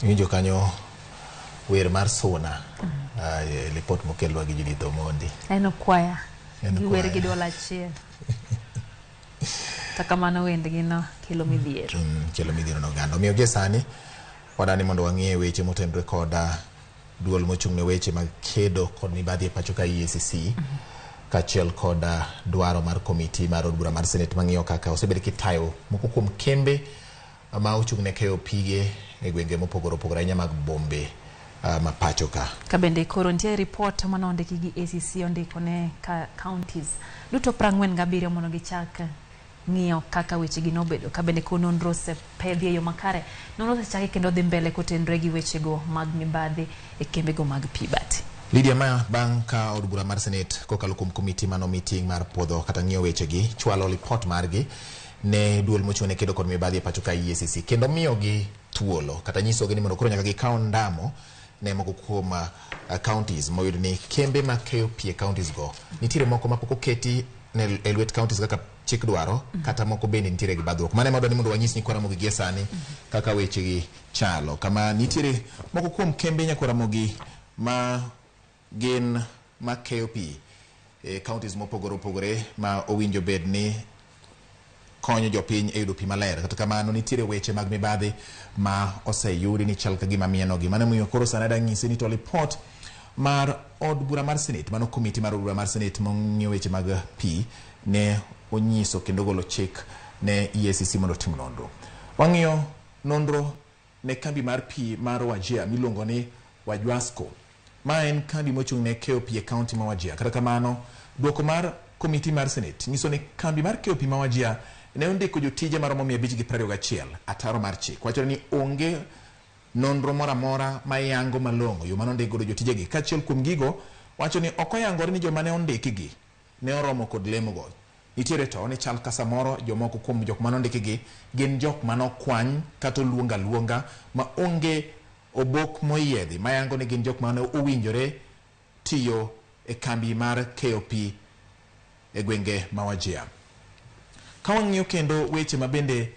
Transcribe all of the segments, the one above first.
Iwinjo kanyo wer mar suna e lipot mokelwa gi Judith Omondi. En kwaya. En Giwer kwaya. gi dwol achiel. Kata kamano wendgi no kelo midhiero. Kelo midhiero ne oganda. Omiyo gie sani wadani mondo wang'e weche motenore kod duol mochung' ne weche mag kedo kod mibadhi e pacho ka EACC kaachiel kod dwaro mar komiti mar od bura mar Senate mang'iyo kaka osebed kitayo moko kuom kembe ma ochung' ne keyo pige e gwenge mopogore opogore ahinya mag bombe ma pacho ka. Ka bende koro nitie ripot mane ondiki gi ACC ondiko ne ka counties duto 47 mondo gichak ng'iyo kaka wechegi nobedo. Ka bende koro nonro osepedhi e yo makare, nonro osechaki kendo dhi mbele kotenore gi wechego mag mibadhi e kembego mag pi bati. Lydia, ma bang' ka od bura mar Senate kokalo kuom komiti mano meeting mar puodho kata ng'iyo wechegi chwalo lipot margi ne duol mochung' ne kedo kod mibadhi e pacho ka EACC kendo miyogi thuolo kata nyisogi ni mondo koro nyaka gikaw ndamo ne moko kuom counties moyud ni kembe ma keyo pi e counties go nitiere moko mapok oketi ne e lwet counties kaka chik dwaro kata moko bende nitiere gi badhruok. Mano ema wadwa ni mondo wanyis nyikwa Ramogi gie sani kaka wechegi chalo. Kama nitiere moko kuom kembe nyakwa Ramogi ma gin ma keyo pi e counties mopogore opogore ma owinjo bed ni konyo jopiny e yudo pi maler. Kata kamano nitiere weche mag mibadhi ma oseyudi ni chal ka gima mienogi. Mano emomiyo koro sani adwa nyisi ni to lipot mar od bura mar Senate, mano komiti mar od bura mar Senate mong'iyo weche mag pi ne onyiso kendo golo chik ne EACC mondo otim nonro. Wang'iyo nonro ne kambi mar pi mar Wajir miluongo ni Wajwasco. Ma en kambi mochung' ne keyo pi e kaunti ma Wajir. Kata kamano, duoko mar komiti mar Senate nyiso ni kambi mar keyo pi ma Wajir ne ondiko jotije maromo 521 ataro mar chik. Wachore ni onge nonro moro amora ma yango malong'o yo mane ondik godo jotijegi. Kaachiel kuom gigo, wacho ni ok oyangore ni joma ne ondikgi ne oromo kod lemogo. Nitiere to ni chal ka samoro jomoko kuom jok mane ondikgi gin jok mane okwany kata oluong aluonga ma onge obok moyiedhi mayango ni gin jok mane owinjore tiyo e kambi mar keyo pi e gwenge ma Wajir. Ka wang'iyo kendo weche ma bende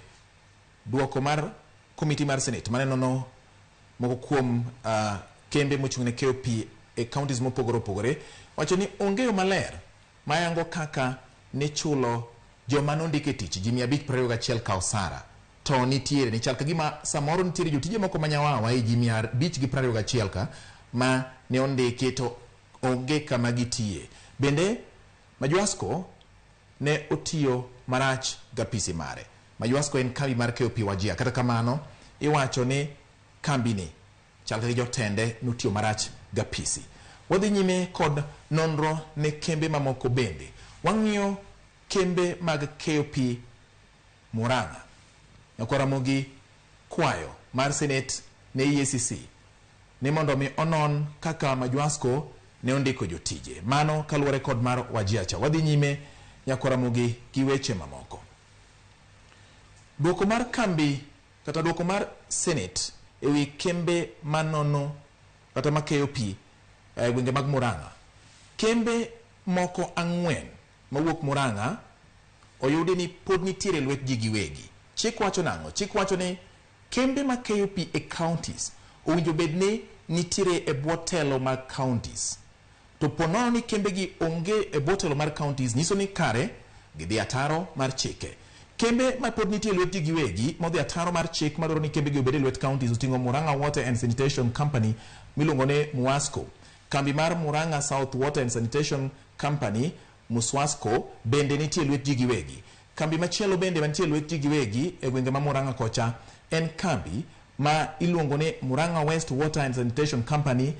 duoko mar komiti mar Senate mane nono moko kuom kembe mochung' ne keyo pi e counties mopogore opogore wacho ni onge yo maler mayango kaka nichulo joma nondik e tich ji 521 ka osara to nitiere ni chal ka gima samoro nitiere jotije moko manyawawa e ji 521 ka ma ne ondiki to onge kama gitiye. Bende Majwasco ne otiyo marach gapisi mare. Majwasco en kambi mar keyo pi Wajir. Kata kamano iwacho ni kambini chal gi jotende notiyo marach gapisi. Wadhi nyime kod nonro ne kembe mamoko bende. Wang'iyo kembe mag keyo pi Murang'a. Nyakwa Ramogi kwayo mar Senate ne EACC ni mondo mi onon kaka Majwasco ne ondiko jotije. Mano kaluwore kod mar Wajir cha. Wadhi nyime Nyakwa Ramogi gi weche mamoko. Duoko mar kambi kata duoko mar Senate ewi kembe manono kata makeyo pi e gwenge mag Murang'a. Kembe moko 4 mawuok Murang'a oyudi ni pod nitiere lwet ji giwegi. Chik wacho nang'o? Chik wacho ni kembe makeyo pi e counties owinjo bed ni nitiere e bwo telo mag counties. To po nono ni kembe gi onge e bwo telo mar counties nyiso ni kare gidhi ataro mar chike. Kembe ma pod nitie e lwet ji giwegi modhi ataro mar chik madwaro ni kembe gi obed e lwet counties oting'o Murang'a Water and Sanitation Company miluongo ni Muwasco. Kambi mar Murang'a South Water and Sanitation Company Muswasco bende nitie e lwet ji giwegi. Kambi machielo bende mantie e lwet ji giwegi e gwenge ma Murang'a kocha en kambi ma iluongo ni Murang'a West Water and Sanitation Company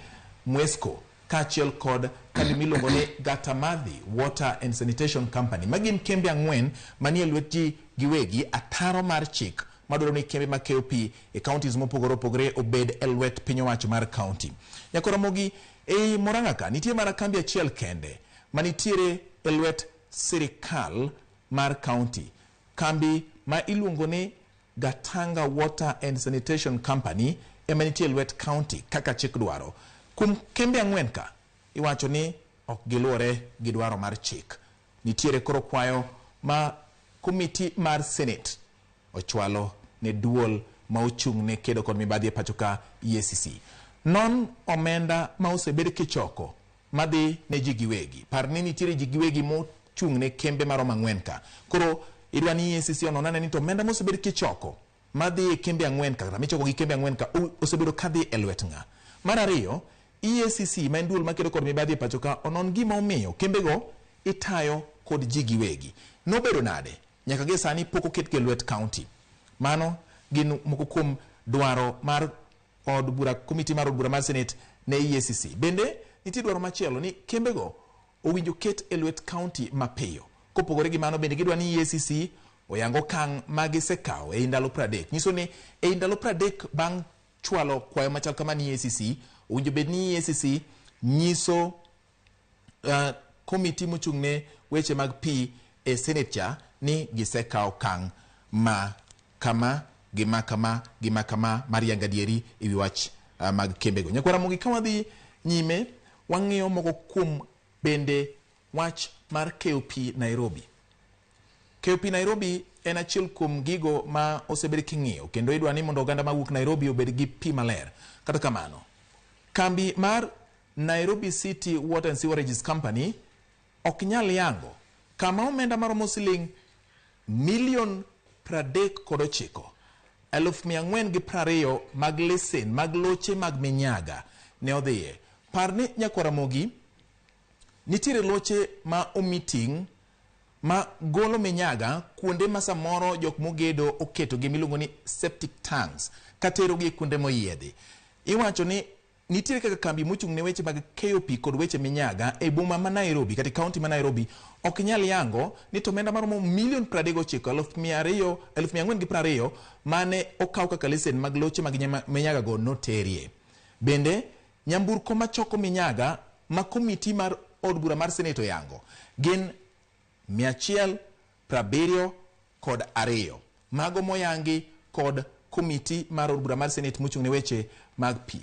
Mwesco kaachiel kod kambi miluongo ni Gatamadhi Water and Sanitation Company. Magin kembe 4 manie lwet ji giwegi ataro mar chik madwaro ni kembe makeyo pi e counties mopogore opogore obed e lwet piny owacho mar county. Nyakwa Ramogi, ei Murang'a ka nitie mana kambi achiel kende manitiere e lwet sirikal mar county. Kambi ma iluongo ni Gatanga Water and Sanitation Company ema nitie e lwet county kaka chik dwaro. Kuom kembe 4 ka, iwacho ni ok giluwore gi dwaro mar chik. Nitiere koro kwayo ma komiti mar Senate ochwalo ne duol ma ochung' ne kedo kod mibadhi e pacho ka EACC. Non omenda ma osebed kichoko madhi ne ji giwegi. Par ni nitiere ji giwegi mochung' ne kembe maromo 4 ka. Koro idwa ni EACC onon ane ni to omenda mosebed kichoko madhi e kembe 4 ka, kata michoko gi kembe 4 ka, osebedo kadhi e lwet ng'a. Mar ariyo, EACC ma en duol makedo kod mibadhi e pacho ka onon gima omiyo kembego itayo kod ji giwegi. Nobedo nade? Nyaka gie sani pok oketgi e lwet county. Mano gin moko kuom dwaro mar od bura, komiti mar od bura mar Senate ne EACC. Bende nitie dwaro machielo ni kembego owinjo ket e lwet county mapiyo. Kopogore gi mano bende gidwa ni EACC oyang okang' ma gisekawo ei ndalo 30. Nyiso ni ei ndalo 30 bang' chwalo kwayo machal kama ni EACC, owinjo bed ni EACC nyiso komiti mochung' ne weche mag pi e Senate cha ni gisekawo okang' ma kama gi ma kama gi ma kama mar yango adieri e wi wach mag kembego. Nyakwar Ramogi, ka wadhi nyime wang'iyo moko kuom bende wach mar keyo pi Nairobi. Keyo pi Nairobi en achiel kuom gigo ma osebed king'iyo kendo idwa ni mondo oganda mawuok Nairobi obed gi pi maler. Kata kamano, kambi mar Nairobi City Water and Sewerages Company ok nyal yango kama omenda maromo siling milion 39,420 mag lesen mag loche mag minyaga ne odhiye. Par ni Nyakwar Ramogi nitiere loche ma omi ting' ma golo minyaga kuonde ma samoro jok mogedo oketo gi miluongo ni septic tanks katerogi kuonde moyiedhi. Iwacho ni nitiere kaka kambi mochung' ne weche mag keyo pi kod weche minyaga e boma ma Nairobi kata e kaunti ma Nairobi ok nyal yango ni to omenda maromo milion 39,220,420 mane okaw kaka lesen mag loche mag minyaga go noterie. Bende nyamburko machoko minyaga ma komiti mar od bura mar Senate oyango gin 172 mago moyangi kod komiti mar od bura mar Senate mochung' ne weche mag pi.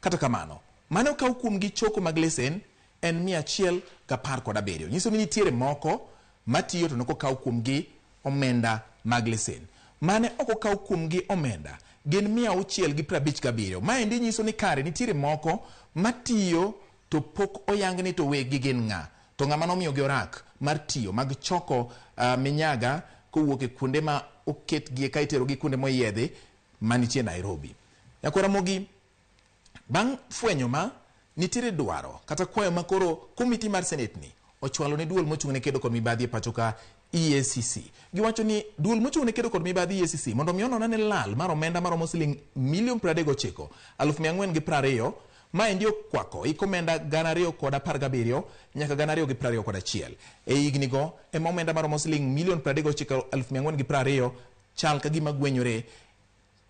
Kata kamano, mane okaw kuomgi choko mag lesen en 117. Nyiso ni nitiere moko matiyo to nok okaw kuomgi omenda mag lesen. Mane ok okaw kuomgi omenda gin 657. Maendi nyiso ni kare nitiere moko matiyo to pok oyang ni to weggi gin ng'a. To ng'ama nomiyogi orak mar tiyo mag choko minyaga kowuok e kuonde ma oketgie ka iterogi kuonde moyiedhi manitie Nairobi. Nyakwar Ramogi, bang' fwenyo ma nitiere dwaro kata kwayo ma koro komiti mar Senate ni ochwalo ne duol mochung' ne kedo kod mibadhi e pacho ka EACC. Giwacho ni duol mochung' ne kedo kod mibadhi EACC mondo mi onon ane lal mar omenda maromo siling milion 39,420 maendi okwako hik omenda 2017 nyaka 2021. E higni go ema omenda maromo siling milion 39,420 chal ka gima gwenyore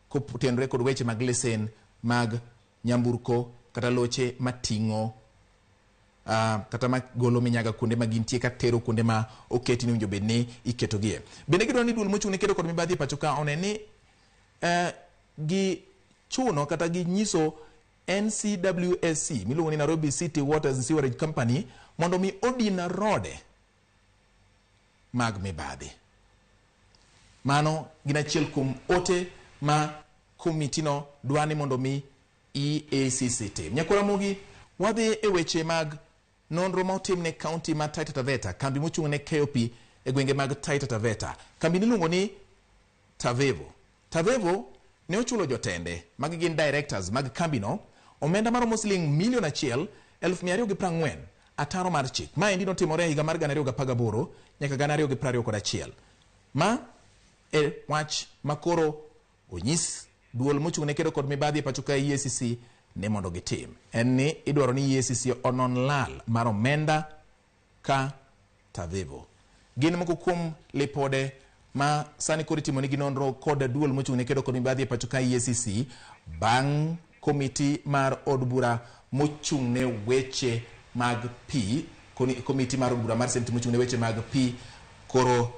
kotenore kod weche mag lesen mag nyamburko kata loche mating'o kata magolo minyaga kuonde ma gintie katero kuonde ma oketi ni owinjo bed ni iketogie. Bende gidwaro ni duol mochung' ne kedo kod mibadhi e pacho ka one ni gichuno kata ginyiso NCWSC miluongo ni Nairobi City Water and Sewerage Company mondo mi odin rode mag mibadhi. Mano gin achiel kuom ote ma komitino dwa ni mondo mi EACC tim. Nyakwar Ramogi, wadhi e weche mag nonro ma otim ne kaunti ma Taita Taveta, kambi mochung' ne keyo pi e gwenge mag Taita Taveta. Kambi niluongo ni Tavevo. Tavevo ne ochulo jotende, magi gin directors mag kambino, omenda maromo siling milion 1,240,000 ataro mar chik. Maendi notimore e higa mar 2018 nyaka 2021. Ma e wach makoro onyis duol mochung' ne kedo kod mibadhi e pacho ka EACC ni mondo gitim. En ni idwaro ni EACC onon lal mar omenda ka Tavevo. Gin moko kuom lipode ma sani koro itimo nigi nonro kod duol mochung' ne kedo kod mibadhi e pacho ka EACC bang' komiti mar od bura mochung' ne weche mag pi, komiti mar od bura mar Senate mochung' ne weche mag pi koro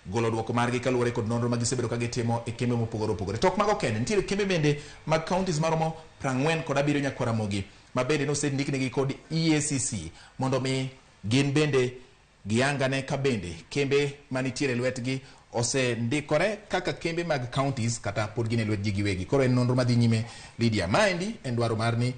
golo duoko margi kaluwore kod nonro ma gisebedo ka gitimo e kembe mopogore opogore. To ok mago kende, nitiere kembe bende mag counties maromo 47 Nyakwar Ramogi ma bende nosendiknegi kod EACC mondo mi gin bende giyangane ka bende kembe manitiere lwetgi Osendikore kaka kembe mag counties kata pod gin e lwet ji giwegi. Koro en nonro madhi nyime, Lydia. Maendi en dwaro mar ni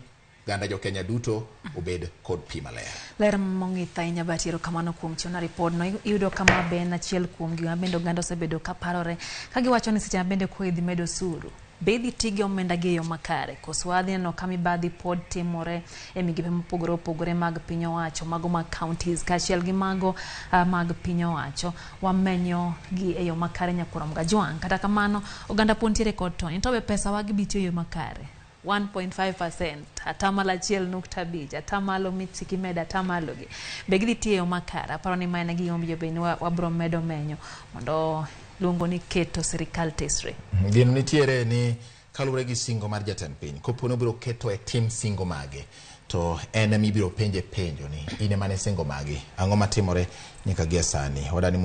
oganda jo Kenya duto obed kod pi maler. Ler mong'ith ahinya. Bati, erokamano kuom chiwona ripodno. Iyudo kama be en achiel kuom gima bende oganda osebedo ka parore ka giwacho ni seche ma bende koro idhi med osuru, be idhi ti gi omenda gi e yo makare koso wadhi neno ka mibadhi pod timore e migepe mopogore opogore mag piny owacho, mago mag counties kaachiel gi mago mag piny owacho, wamenyo gi e yo makare nyakurom gajwang'. Kata kamano oganda pod nitiere kod tony to be pesa wa gibi tiyo e yo makare 1.5%, 1.5%, atamalo michikimedo atamalo gi be gidhi tiyo e yo makare. Aparo ni ma en e gima owinjo bed ni wabro medo menyo mondo luongo ni keto sirikal tesre. Geno nitiere ni kaluwore gi singo mar jatend piny, kopo ni obiro keto e tim singo mage, to en ema ibiro penje penjo ni in ema ne singo magi, ang'o matimore nyaka gie sani. Wadani.